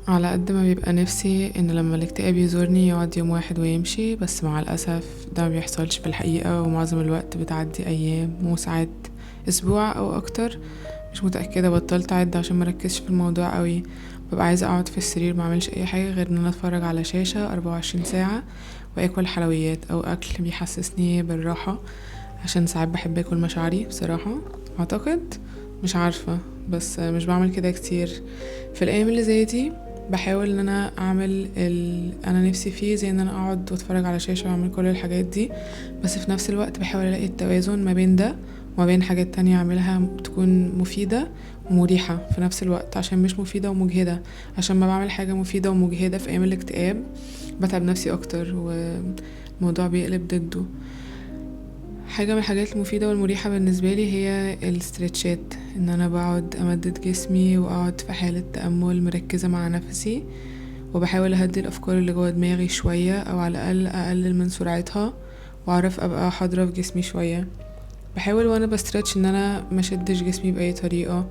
على قد ما بيبقى نفسي ان لما الاكتئاب يزورني يقعد يوم واحد ويمشي، بس مع الأسف ده ما بيحصلش في الحقيقة، ومعظم الوقت بتعدي أيام وساعات أسبوع أو أكتر، مش متأكدة، بطلت أعد عشان مركزش في الموضوع اوي. ببقى عايزة اقعد في السرير معملش اي حاجة غير ان انا اتفرج على شاشة 24 ساعة واكل حلويات أو أكل بيحسسني بالراحة، عشان ساعات بحب اكل مشاعري بصراحة، اعتقد مش عارفة بس مش بعمل كده كتير. في الأيام اللي زي دي بحاول ان انا اعمل اللي انا نفسي فيه، زي ان انا اقعد واتفرج على شاشة واعمل كل الحاجات دي، بس في نفس الوقت بحاول الاقي التوازن ما بين ده وما بين حاجات تانية اعملها تكون مفيدة ومريحة في نفس الوقت، عشان مش مفيدة ومجهدة، عشان ما بعمل حاجة مفيدة ومجهدة في ايام الاكتئاب بتعب نفسي اكتر والموضوع بيقلب ضده. حاجة من الحاجات المفيدة والمريحة بالنسبة لي هي الاسترتشات، ان انا بقعد امدد جسمي واقعد في حالة تأمل مركزة مع نفسي، وبحاول اهدي الأفكار اللي جوا دماغي شوية أو ع الأقل أقلل من سرعتها واعرف ابقى حاضرة في جسمي شوية. بحاول وانا بستريتش ان انا مشدش جسمي بأي طريقة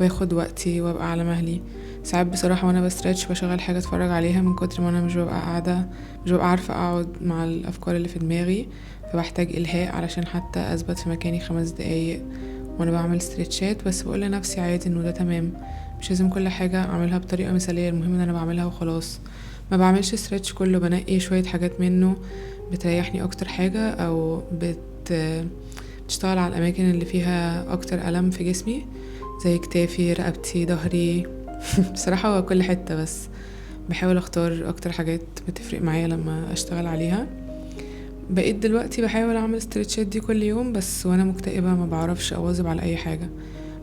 واخد وقتي وابقى على مهلي. ساعات بصراحة وانا بستريتش بشغل حاجة اتفرج عليها من كتر ما انا مش ببقى قاعدة، مش ببقى عارفة اقعد مع الأفكار اللي في دماغي، فبحتاج إلهاء علشان حتى أثبت في مكاني 5 دقايق وانا بعمل استرتشات. بس بقول لنفسي عادي انه ده تمام، مش لازم كل حاجة اعملها بطريقة مثالية، المهم ان انا بعملها وخلاص. ما بعملش stretch كله، بنقي شوية حاجات منه بتريحني اكتر حاجة او بتشتغل على الاماكن اللي فيها اكتر ألم في جسمي، زي كتافي، رقبتي، ظهري. بصراحة هو كل حتة، بس بحاول اختار اكتر حاجات بتفرق معايا لما اشتغل عليها. بقيت دلوقتي بحاول اعمل استرتشات دي كل يوم، بس وانا مكتئبة ما بعرفش اواظب على اي حاجة.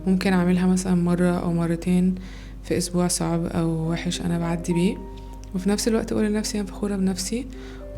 ممكن اعملها مثلا مرة او مرتين في اسبوع صعب او وحش انا بعدي بيه، وفي نفس الوقت اقول لنفسي انا فخورة بنفسي،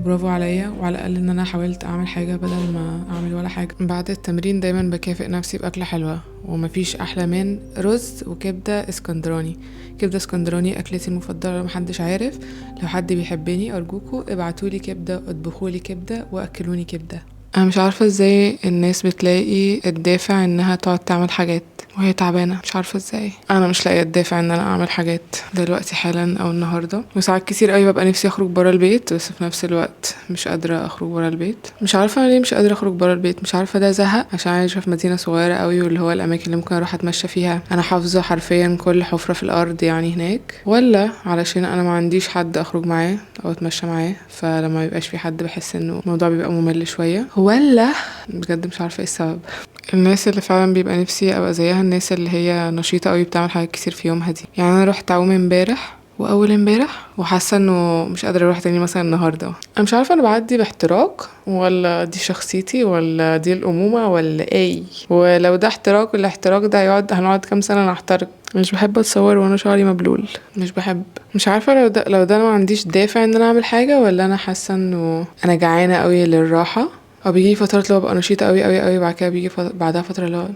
برافو عليا، وعلى الاقل ان انا حاولت اعمل حاجة بدل ما اعمل ولا حاجة. بعد التمرين دايما بكافئ نفسي باكلة حلوة، ومفيش احلى من رز وكبدة اسكندراني. كبدة اسكندراني اكلتي المفضلة لو محدش عارف. لو حد بيحبني ارجوكوا ابعتولي كبدة، اطبخولي كبدة، واكلوني كبدة. انا مش عارفة ازاي الناس بتلاقي الدافع انها تقعد تعمل حاجات وهي تعبانة، مش عارفة ازاي. انا مش لاقية الدافع ان انا اعمل حاجات دلوقتي حالا او النهاردة، وساعات كتير قوي ببقى نفسي اخرج برا البيت، بس في نفس الوقت مش قادرة اخرج برا البيت. مش عارفة ليه مش قادرة اخرج برا البيت، مش عارفة ده زهق عشان عايشة في مدينة صغيرة قوي، واللي هو الاماكن اللي ممكن اروح اتمشى فيها انا حافظة حرفيا كل حفرة في الارض هناك، ولا علشان انا ما عنديش حد اخرج معاه او اتمشى معاه، فلما يبقاش في حد بحس انه الموضوع بيبقى ممل شوية، ولا بجد مش عارفة ايه السبب. الناس اللي فعلا بيبقى نفسي ابقى زيها الناس اللي هي نشيطة قوي بتعمل حاجات كتير في يومها دي. انا روحت اعوم امبارح واول امبارح، وحاسه انه مش قادره اروح تاني مثلا النهارده. انا مش عارفه انا بعدي باحتراق ولا دي شخصيتي ولا دي الامومه ولا ايه، ولو ده احتراق الاحتراق ده هنقعد كام سنه نحترق. مش بحب اتصور وانا شعري مبلول، مش بحب، مش عارفه لو ده انا ما عنديش دافع ان انا اعمل حاجه، ولا انا حاسه انه انا جعانه قوي للراحه، او بيجي فترات اللي هو ببقى نشيطه قوي قوي قوي، بعد كده بيجي بعدها فتره اللي هو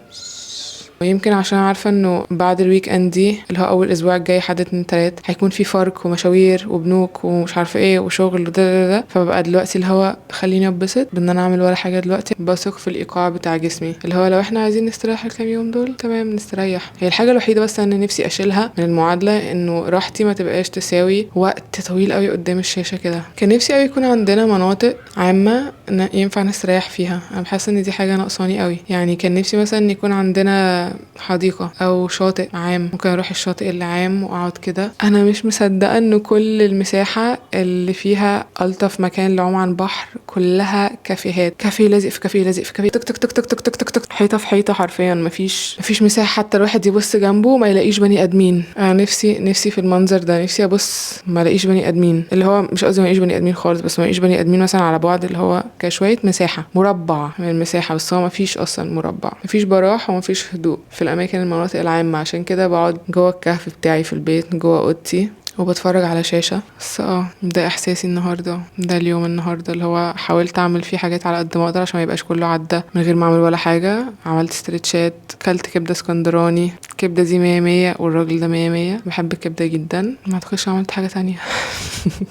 ويمكن عشان عارفة انه بعد الويك اند دي اللي هو اول اسبوع الجاي حد 2 3 هيكون في فرق ومشاوير وبنوك ومش عارفة ايه وشغل وده ده ده، فببقى دلوقتي اللي هو خليني اتبسط بان انا اعمل ولا حاجة دلوقتي. بثق في الايقاع بتاع جسمي، اللي هو لو احنا عايزين نستريح الكام يوم دول تمام نستريح. هي الحاجة الوحيدة بس انا نفسي اشيلها من المعادلة انه راحتي ما تبقاش تساوي وقت طويل قوي قدام الشاشة كده. كان نفسي قوي يكون عندنا مناطق عامة ينفع نستريح فيها، انا بحس ان دي حاجة ناقصاني قوي. كان نفسي مثلا ان يكون عندنا حديقة او شاطئ عام، ممكن اروح الشاطئ العام واقعد كده. انا مش مصدقة ان كل المساحة اللي فيها الطف مكان لعوم على البحر كلها كافيهات، كافيه لازق في كافيه لازق في كافيه، تك تك تك تك تك تك تك تك، حيطة في حيطة حرفيا، مفيش مساحة حتى الواحد يبص جنبه ما يلاقيش بني ادمين. انا نفسي في المنظر ده، نفسي ابص ما الاقيش بني ادمين، اللي هو مش قصدي ما الاقيش بني ادمين خالص، بس ما الاقيش بني ادمين مثلا على بعد اللي هو كشوية مساحة مربع من المساحة، بس هو مفيش اصلا مربع، مفيش براح ومفيش هدوء في الاماكن المناطق العامة. عشان كده بقعد جوه الكهف بتاعي في البيت جوه اوضتي وبتفرج على شاشة. بس ده احساسي النهاردة، ده اليوم النهاردة اللي هو حاولت اعمل فيه حاجات على قد ما اقدر عشان ما يبقاش كله عدى من غير ما اعمل ولا حاجة. عملت استرتشات، كلت كبدة اسكندراني، الكبدة دي 100 100 والراجل ده 100 100، بحب الكبدة جدا. ما اعتقدش عملت حاجة تانية.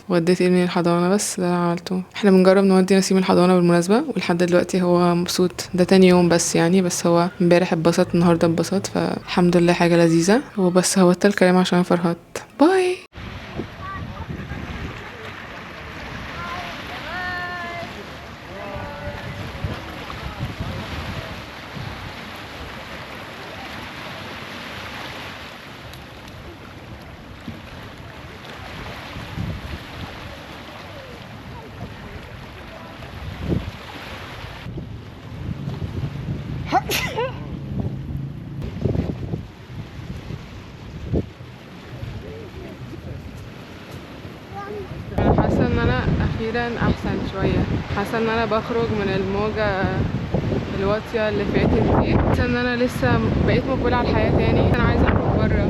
وديت ابني الحضانة، بس ده اللي عملته. احنا بنجرب نودي نسيم الحضانة بالمناسبة، ولحد دلوقتي هو مبسوط. ده تاني يوم بس يعني، بس هو امبارح اتبسط النهاردة اتبسط، فالحمد لله حاجة لذيذة. هو بس هبطل الكلام عشان فرهدت. باي. انا اخيرا احسن شوية، حاسه ان انا بخرج من الموجه الواطيه اللي فاتت دي، حاسه ان انا لسه بقيت مقبله على الحياة تاني. انا عايزه اخرج بره،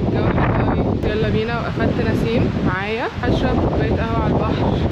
الجو حلو قوي، يلا بينا. واخدت نسيم معايا، هشرب كوباية قهوة على البحر.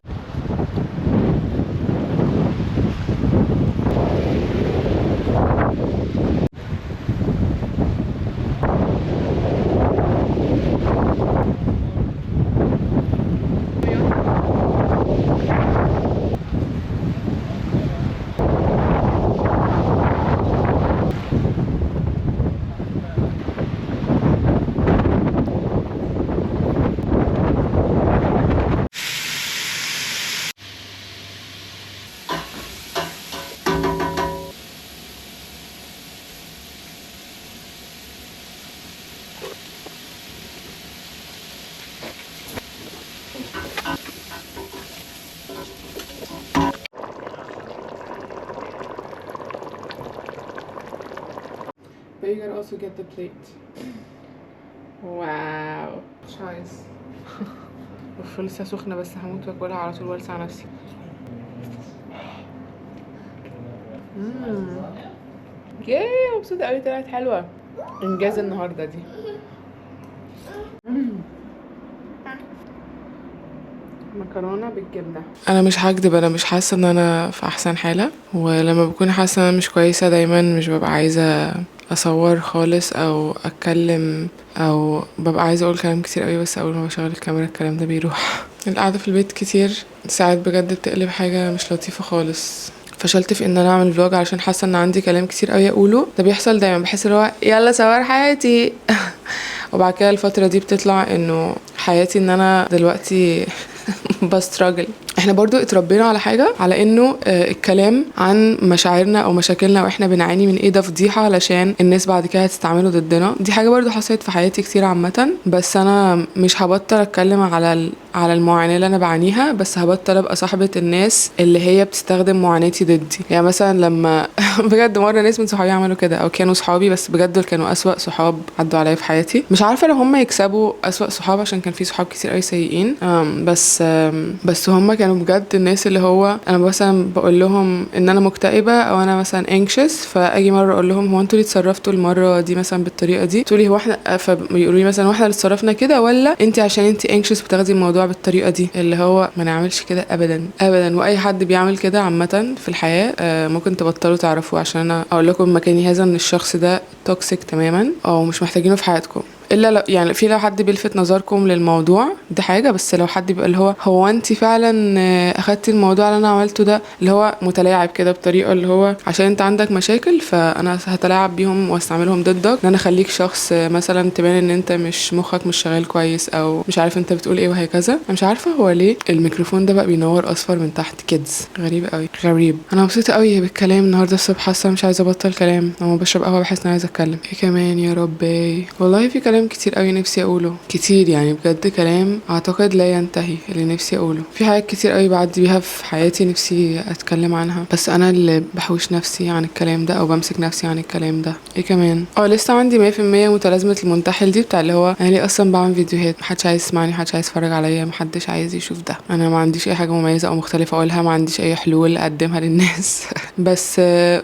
But you gotta also get the plate. Wow. Choice. اوف لسه سخنة بس هموت واكلها على طول والسع نفسي. ياي مبسوطة قوي، طلعت حلوة. انجاز النهاردة دي. مكرونه بالجبنه. انا مش هكدب، انا مش حاسه ان انا في احسن حاله، ولما بكون حاسه ان انا مش كويسة دايما مش ببقى عايزه اصور خالص او اتكلم، او ببقى عايزه اقول كلام كتير قوي، بس اول ما بشغل الكاميرا الكلام ده بيروح. القعدة في البيت كتير ساعات بجد بتقلب حاجة مش لطيفة خالص. فشلت في ان انا اعمل vlog علشان حاسه ان عندي كلام كتير قوي اقوله. ده بيحصل دايما، بحس اللي هو يلا صور حياتي وبعد كده الفترة دي بتطلع انه حياتي ان انا دلوقتي ب struggle. احنا برضو اتربينا على حاجة، على انه الكلام عن مشاعرنا او مشاكلنا واحنا بنعاني من ايه ده فضيحة، علشان الناس بعد كده هتستعمله ضدنا. دي حاجة برضو حصلت في حياتي كتير عامة، بس انا مش هبطل اتكلم على المعاناة اللي انا بعانيها، بس هبطل ابقى صاحبه الناس اللي هي بتستخدم معاناتي ضدي. يعني مثلا لما بجد مرة ناس من صحابي عملوا كده، او كانوا صحابي بس بجد دول كانوا اسوأ صحاب عدوا عليا في حياتي. مش عارفه لو هم يكسبوا اسوأ صحاب عشان كان في صحاب كتير قوي سيئين، بس هم كانوا بجد الناس اللي هو انا مثلا بقول لهم ان انا مكتئبه او انا مثلا anxious، فاجي مرة اقول لهم هو انتوا ليه اتصرفتوا المرة دي مثلا بالطريقة دي؟ تقولي هو احنا، فبيقولوا لي مثلا هو احنا اللي اتصرفنا كده ولا انت عشان انت anxious بتاخدي الموضوع بالطريقة دي؟ اللي هو ما نعملش كده ابدا ابدا. واي حد بيعمل كده عامة في الحياة ممكن تبطلوا تعرفوه، عشان انا اقول لكم مكاني هذا ان الشخص ده toxic تماما او مش محتاجينه في حياتكم. الا لو يعني في لو حد بيلفت نظركم للموضوع ده حاجة، بس لو حد بيبقى اللي هو انت فعلا اخدتي الموضوع اللي انا عملته ده، اللي هو متلاعب كده بطريقة اللي هو عشان انت عندك مشاكل فانا هتلاعب بيهم واستعملهم ضدك، ان انا اخليك شخص مثلا تبان ان انت مش مخك مش شغال كويس او مش عارف انت بتقول ايه وهكذا. انا مش عارفه هو ليه الميكروفون ده بقى بينور اصفر من تحت كده، غريب قوي غريب. انا مبسوطة قوي بالكلام النهارده الصبح، حاسه مش عايزه ابطل كلام. لما بشرب قهوة بحس ان انا عايزه اتكلم. ايه كمان يا ربي، والله في كلام كتير قوي نفسي اقوله، كتير يعني بجد كلام اعتقد لا ينتهي اللي نفسي اقوله. في حاجات كتير قوي بعدي بيها في حياتي نفسي اتكلم عنها، بس انا اللي بحوش نفسي عن الكلام ده او بمسك نفسي عن الكلام ده. ايه كمان، لسه عندي 100% متلازمة المنتحل دي، بتاع اللي هو انا ليه اصلا بعمل فيديوهات؟ محدش عايز يسمعني، محدش عايز يتفرج عليا، محدش عايز يشوف ده، انا ما عنديش اي حاجة مميزة او مختلفة اقولها، ما عنديش اي حلول اقدمها للناس. بس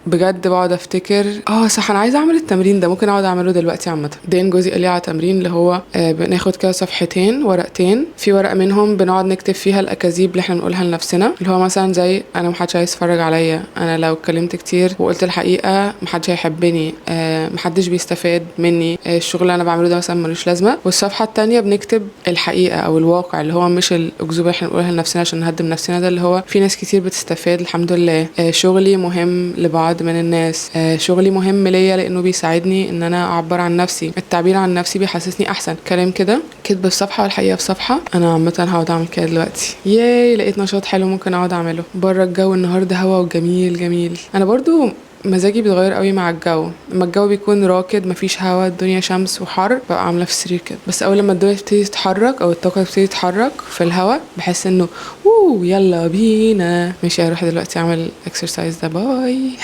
بجد بقعد افتكر صح انا عايزه اعمل التمرين ده، ممكن اقعد اعمله دلوقتي عامة. دين جوزي قال لي على تمرين اللي هو بناخد كده صفحتين ورقتين، في ورقة منهم بنقعد نكتب فيها الاكاذيب اللي احنا بنقولها لنفسنا، اللي هو مثلا زي انا محدش عايز يتفرج عليا، انا لو اتكلمت كتير وقلت الحقيقة محدش هيحبني، محدش بيستفاد مني، الشغل اللي انا بعمله ده مثلا ملوش لازمه. والصفحة الثانية بنكتب الحقيقة او الواقع اللي هو مش الاكذوبه اللي احنا بنقولها لنفسنا عشان نهدم نفسنا، ده اللي هو في ناس كتير بتستفاد الحمد لله، شغلي مهم لبعض من الناس، شغلي مهم ليا لانه بيساعدني ان انا اعبر عن نفسي، التعبير عن نفسي بيحسسني احسن. كلام كده، كتب في صفحة والحقيقة في صفحة. انا عامة هقعد اعمل كده دلوقتي. ياي لقيت نشاط حلو ممكن اقعد اعمله بره. الجو النهارده هوا وجميل جميل. انا برضو مزاجي بيتغير قوي مع الجو، لما الجو بيكون راكد مفيش هوا الدنيا شمس وحر ببقى عامله في السرير كده، بس اول لما الدنيا تبتدي تتحرك او الطاقة تبتدي تتحرك في الهوا بحس انه اوه يلا بينا. ماشي هروح دلوقتي اعمل exercise ده. bye.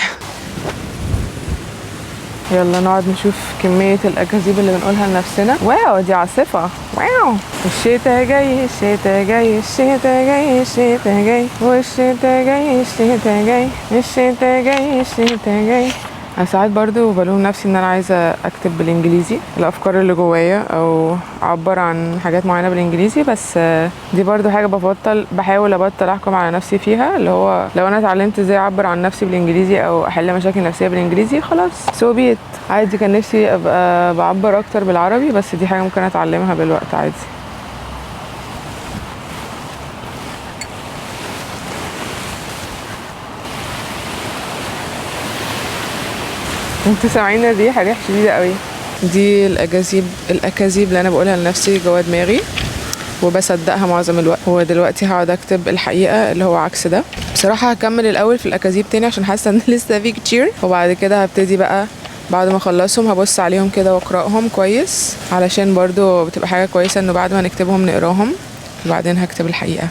يلا نقعد نشوف كمية الأكاذيب اللي بنقولها لنفسنا. wow، دي عاصفة. wow، الشتاء جاي، الشتاء جاي، الشتاء جاي، الشتاء جاي، والشتاء جاي، الشتاء جاي، الشتاء جاي، الشتاء جاي. انا ساعات برضو بلوم نفسي ان انا عايزه اكتب بالانجليزي الافكار اللي جوايا او اعبر عن حاجات معينة بالانجليزي، بس دي برضو حاجة بحاول ابطل احكم على نفسي فيها، اللي هو لو انا اتعلمت ازاي اعبر عن نفسي بالانجليزي او احل مشاكل نفسية بالانجليزي خلاص so be it، عادي. كان نفسي ابقى بعبر اكتر بالعربي، بس دي حاجة ممكن اتعلمها بالوقت عادي. انتوا سامعين الريحة؟ ريحه شديدة قوي. دي الاكاذيب اللي انا بقولها لنفسي جوه دماغي وبصدقها معظم الوقت. هو دلوقتي هقعد اكتب الحقيقة اللي هو عكس ده. بصراحة هكمل الاول في الاكاذيب تاني عشان حاسه ان لسه في كتير، وبعد كده هبتدي بقى بعد ما اخلصهم هبص عليهم كده واقراهم كويس، علشان برضو بتبقى حاجة كويسة انه بعد ما نكتبهم نقراهم، وبعدين هكتب الحقيقة.